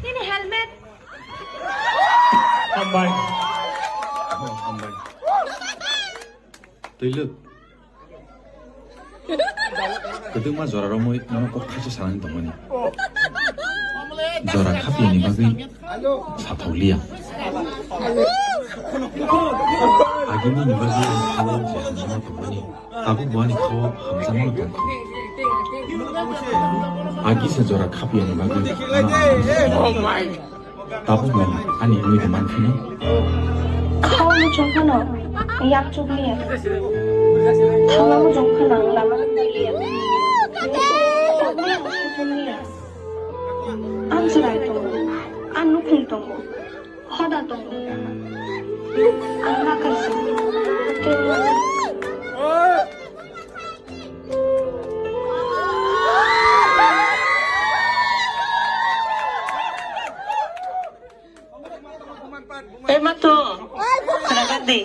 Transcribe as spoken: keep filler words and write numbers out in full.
Nini helmet. Hambai. Oh, hambai. Twi lwk. Kwdwkma jora romwi nono kok thaisa sanani tongmani. Jora khapiyani bagwi sathokliya. Agini ni bagwi ang khao je hamjakma tongmani. Tabuk bo ani khao hamjakma tongkha. Agi se jora khapiyani bagwi ano ang hamjakma tongkha. Tabuk nang ani wngwi tongmani phino. Khao muchung phano yak chukliya. Thangma muchung phano ang lama nukliya. Ang chwrai tongo, ang nukhung tongo, hoda tongo. Ang ma kaisa. Ema to. Khwnakhwna di.